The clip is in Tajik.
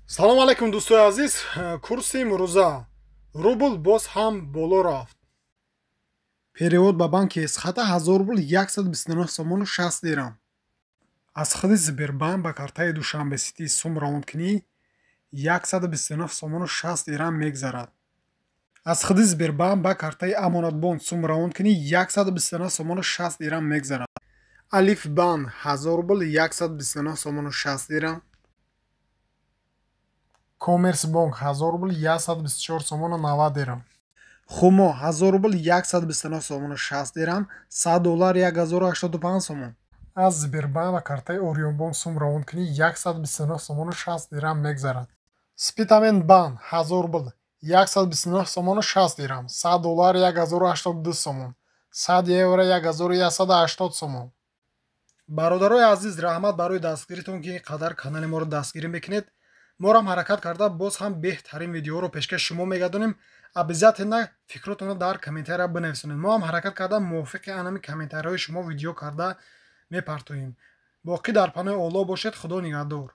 Салом алайкум, дӯстои азиз. Курси имрӯза: рубл боз ҳам боло рафт. Перевод ба банки Эсхата: 1000 рубл 129 сомону 60 дирам. Аз худи Сбербанк ба картаи Душанбе Сити сум равонкунӣ 129 сомону 60 дирам мегзарад. Аз худи Сбербанк ба картаи Амонатбонк сум равонкунӣ 129 сомону 60 дирам мегзарад. Алифбанк: 1000 рубл 129 сомону 60 дирам. Коммерсбонк: 1000 рубл 124 сомону 90 дирам. Хумо: 1000 рубл 129 сомону 60 дирам. 100 доллар 1085 сомон. Аз Сбербанк ба картаи Орионбонк сум равонкунӣ 129 сомону 60 дирам мегзарад. Спитамен банк: 1000 рубл 129 сомону 60 дирам. 100 доллар 1082 сомон. 100 евро 1180 сомон. Бародарои азиз, раҳмат барои дастгиритон, ки ин қадар канали моро дастгирӣ мекунед. Морам ҳаракат карда, боз ҳам беҳтарин видеоҳоро пешкаши шумо мегардонем. Обязательно фикротонро дар комментария бинависонед. Мо ҳам ҳаракат карда, мувофиқи анами комментариҳои шумо видео карда мепартоем. Боқӣ дар паноҳи Оллоҳ бошед. Худо нигаҳдор.